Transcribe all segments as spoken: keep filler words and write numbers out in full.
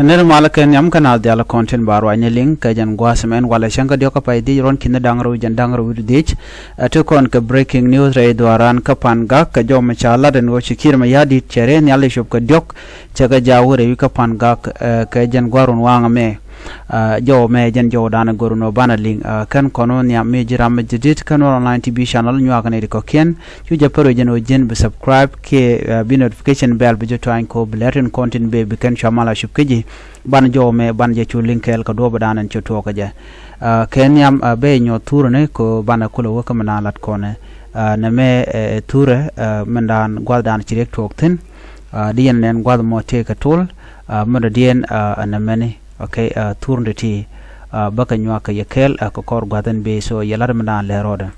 Nir malä kɛ nhiam kä naath diaal kɔn tin ba ruacni liŋ kɛ jɛn gua̱a̱th mɛn walɛ cäŋ kä diɔ̱k kä pay dhiec ruɔ̱n ki̱n da̱ŋ rɛw jɛn da̱ŋ rɛw wi̱cdɛ dhiec. Ɛ ti kɔn kɛ breaking news rɛy dhuaaran kä Pan Gak kɛ jɔw mi ca lat ɛn ɣöö ci Kiir Mayardit cɛ rɛy nhial i̱ cop kɛ diɔ̱k cɛ kɛ jaak wä rɛy wi̱c kä Pan Gak, ɛ, kɛ jɛn gua̱a̱r wun waŋ ɛmɛ. Ɛ, jɔw mɛ jɛn jɔw da̱a̱n ɛ go̱r wun ɣöö banɛ liŋ, ɛ, kɛn kɔn wä nhiam mi ji̱ ram mi ji̱ di̱t kɛn wä online T V channel nyuak nɛy ti kɔ̱kiɛn. Cu jɛ pär wec jɛn ɣöö ji̱n bi subscribe kiɛ, ɛ, bi notification bell bi jɛ tuany kɛ ɣöö bi lɛr tin kɔn tin bɛ bi kɛn cua mal a cop kä ji̱. Banɛ jɔw mɛ banɛ jɛ cu liŋ kɛɛl kɛ duɔ̱ɔ̱p ɛ da̱a̱n ɛn cɛ tuɔɔk kɛ jɛ. Ɛ, kɛ nhiam, ɛ, bɛ nyuɔ̱th thurä ni kɛ ɣöö banɛ kulɛ wä kä mi naan lat kɔn ɛ. Ɛ, nɛmɛ, ɛ, thurä, ɛ, min da̱a̱n gua̱th da̱a̱n ci riɛk tuɔɔk thi̱n. Ɛ, di yɛn nɛn gua̱th mɔ tëë kɛ tol, ɛ, min dɔ̱diɛn, ɛ, ɛ nɛmɛni. Okay, ɛ, thurä ti ti, ɛ, bä kɛ nyuak kɛ yɛ kɛɛl, ɛ, kɛ kɔr gua̱th ɛn bee so yɛ lat min da̱a̱n lɛ rɔɔdɛ.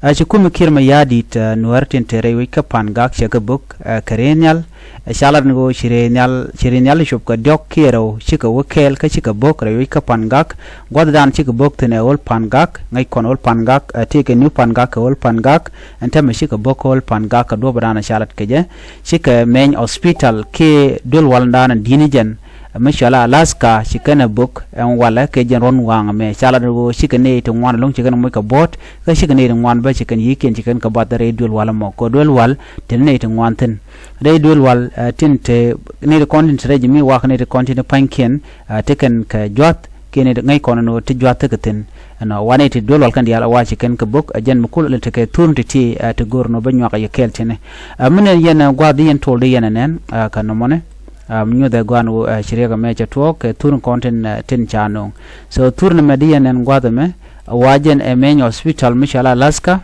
Ɛ, ci kumɛ Kiir Mayardit, ɛ, Nuäär tin te rɛy wec kä Pan Gak cɛ kɛ bök, ɛ, kɛ rɛy nhial, ɛ, ca lat ni ɣöö ci rɛy nhial, ci rɛy nhial cop kɛ diɔ̱k kiɛ rɛw cikɛ wä kɛɛl kä cikɛ bök rɛy wec kä Pan Gak. Gua̱thdan cikɛ bök thi̱n ɛ Old Pan Gak, ŋäc kɔn Old Pan Gak, ɛ, tëëkɛ New Pan Gak kɛ Old Pan Gak, ɛn täämɛ cikɛ bök kä Old Pan Gak kɛ duɔ̱ɔ̱pdan ca lat kɛ jɛ. Cikɛ Meny Hospital kiɛ duël waldan di̱t ni jɛn, mi cɔal Alaska ci kɛn ɛ bök ɛn walɛ kɛ jɛn ruɔ̱n waŋ ɛmɛ ca lat ɣöö cikɛ nɛy ti ŋuan ɛlɔ̱ŋ ci kɛn moc kɛ buɔ̱ɔ̱t, kä cikɛ nɛy ti ŋuan bä ci kɛn yi̱kiɛn ci kɛn kɛ bath rɛy duël wal ɛmɔ kɛ duël wal tin nɛy ti ŋuan thi̱n. Rɛy duël wal, ɛ, tin te nɛy ti kɔn tin te rɛy ji̱ mi wak nɛy ti kɔn tin pa̱nykiɛn, ɛ, ti kɛn kɛ jua̱th kiɛ nɛy ti ŋäc kɔn ɛn ɣöö ti jua̱th tekɛ thi̱n. Ɛnɔ wanɛ ti duël wal kɛn diaal ɛ wa ci kɛn kɛ bök, ɛ, jɛn mi kul ɛ lɛ tekɛ thurä ti ti, ɛ, ti go̱r ɛn ɣöö bä nyuak ɛ yɛ kɛɛl ti̱ni. Ɛ, mi nɛn yɛn, ɛ, gua̱a̱th di yɛn tol di yɛn ɛ nɛn, ɛ, kɛ nɔmɔni. Ɛ, mi nyuthɛ gua̱a̱n ɣöö, ɛ, ci riɛk ɛmɛ cɛ tuɔɔk kɛ thurä kɔn tin, ɛ, tin ca nööŋ. So thurä ni mɛ di yɛn nɛn gua̱a̱th ɛmɛ, ɛ, wa jɛn ɛ Meny Hospital mi cɔal Alaska.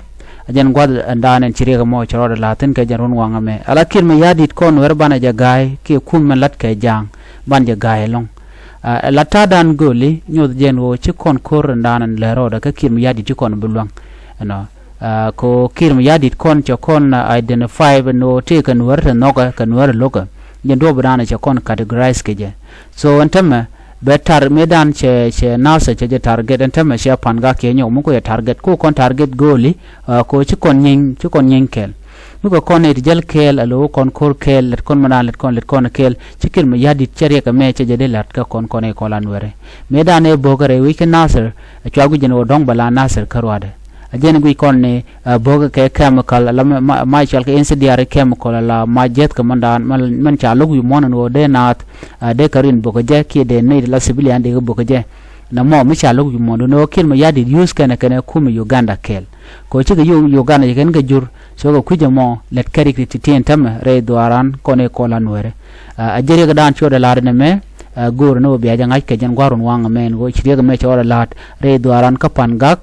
Ɛ jɛn gua̱a̱th ɛn da̱a̱n ɛn ci riɛk ɛmɔ cɛ rɔɔdɛ la̱a̱thin kɛ jɛn ruɔ̱n waŋ ɛmɛ. Ala Kiir Mayardit kɔn Nuäär banɛ jɛ ga̱a̱y kiɛ kum mɛn la̱t kɛ ja̱a̱ŋ banɛ jɛ ga̱a̱y ɛlɔ̱ŋ. Ɛ, la ta̱a̱dan gööli nyuɔth jɛn ɣöö ci kɔn ko̱r in da̱a̱n in lɛ rɔɔdɛ kä Kiir Mayardit ci kɔn bi luäŋ. Ɛnɔ, ɛ, kɛ ɣöö Kiir Mayardit kɔn cɛ kɔn, ɛ, identify bɛ ni ɣöö tëëkɛ Nuäär te nhɔkɛ kɛ Nuäär lo̱kɛ. Jɛn duɔ̱ɔ̱p in da̱a̱n cɛ kɔn categorize kɛ jɛ. So ɛn täämɛ bɛ tar mëëdan cɛ, cɛ Nasir cɛ jɛ target ɛn täämɛ cɛ Pan Gak kiɛ nyɔk mi ku cɛ target ku kɔn target gööli, ɛ, kɛ ɣöö ci kɔn nyieeny, ci kɔn nyieeny kɛɛl. Mi kɛ kɔn nɛy ti jäl kɛɛl, a lo̱k kɔn ko̱r kɛɛl, lät kɔn mi da̱a̱n lät kɔn, lät kɔn kɛɛl. Ci Kiir Mayardit cɛ riɛk ɛmɛ cɛ jɛ dee la̱t kä kɔn kɔn ɛ kɔn la Nuäärɛ. Mëëdan ɛ bo̱o̱k rɛy wec kä Nasir, ɛ cua guic jɛn ɣöö dɔ̱ŋ bɛ la Nasir kä ruaadɛ. A jɛn guic kɔn ni, ɛ, bo̱o̱k kɛ chemical, la ma, ma, ma cɔal kɛ incendiary chemical, la ma jiäth kɛ mɛn da̱a̱n, mɛn, mɛn ca lo̱k wi̱i̱ muɔ̱ɔ̱n ɛn ɣöö dee naath, ɛ, dee kɛ rin bo̱o̱k kɛ jɛ, kiɛ dee nɛy ti la civilian dee kɛ bo̱o̱k kɛ jɛ. Nɛ mɔ mi ca lo̱k wi̱i̱ muɔ̱ɔ̱n, duundɛ ɣöö Kiir Mayardit use kɛnɛ kɛnɛ kumɛ Uganda kɛɛl. Kɛ ɣöö cikɛ Yu-, Uganda ci kɛn kɛ jur, so kɛ kui̱c ɛmɔ lät kɛ rik ti ti ɛn täämɛ rɛy dhuaaran kɔn ɛ kɔn la Nuäärɛ. Ɛ, a jɛ riɛkdan ci ɣöö dee la̱r ɛn ɛmɛ, ɛ, go̱o̱r ni ɣöö bia jɛ ŋa̱c kɛ jɛn gua̱a̱r wun waŋ ɛmɛ ɛn ɣöö ci riɛk ɛmɛ cɛ ɣöö dee la̱r rɛy dhuaaran kä Pan Gak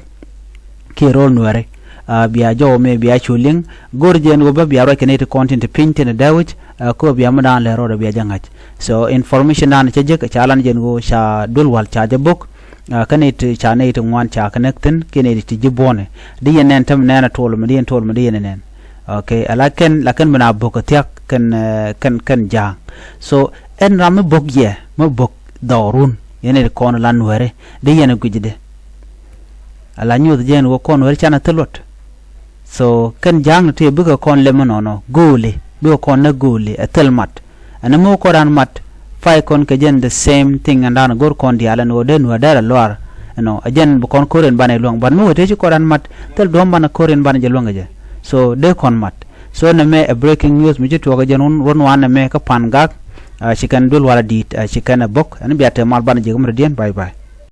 kiɛ ro̱l Nuäärɛ. Ɛ, bia jɔw ɛmɛ bia cu liŋ, go̱o̱r jɛ ɛn ɣöö bä bia ruac kɛ nɛy ti kɔn tin te piny tin ɛ dee wi̱c, ɛ, kɛ ɣöö bia mi da̱a̱n lɛ rɔɔdɛ bia jɛ ŋa̱c. So information da̱a̱n cä jek ca lan jɛ ɛn ɣöö ca duël wal ca jɛ bo̱k, ɛ, kä nɛy ti ca nɛy ti ŋuan ca kɛ näk thi̱n kiɛ nɛy ti ji̱ buɔ̱nɛ. Di yɛn nɛn täm nɛn a tuɔl mi di yɛn tuɔl mi di yɛn nɛn. Okay, ala kɛn la kɛn mi na bo̱k kä thia̱k kɛn, ɛ, kɛn, kɛn ja̱a̱ŋ. So ɛn ram mi bo̱k yɛ mi bo̱k dhɔrun yɛn nɛy ti kɔn la Nuäärɛ di yɛn gui̱cdɛ. Ala nyuɔth jɛ ɛn ɣöö kɔn Nuäärɛ canɛ thil luɔt. So kɛn ja̱a̱ŋ ni ti bikɛ kɔn lɛm ɛnɔnɔ gööli, bikɛ kɔn nä gööli ɛ thil mat. Ɛn mi wä kɔn raan mat, pay kɔn kɛ jɛn the same thing ɛn raan go̱r kɔn diaal ɛn ɣöö dee Nuäär dee rɛ luaar. Ɛnɔ, ɛ jɛn bi kɔn ko̱r in banɛ luäŋ. But mi wä tëë ci kɔn raan mat, thil duɔ̱ɔ̱m banɛ ko̱r in banɛ jɛ luäŋ kɛ jɛ. So dee kɔn mat. So nɛmɛ ɛ breaking news mi ci tuɔɔk ɛ jɛn run, run wan nɛmɛ kä Pan Gak, ɛ, ci kɛn duël wal a di̱i̱t, ɛ, ci kɛn ɛ bo̱k. Ɛn bia te mal banɛ jɛ kä mi rɛ diɛn, bye bye.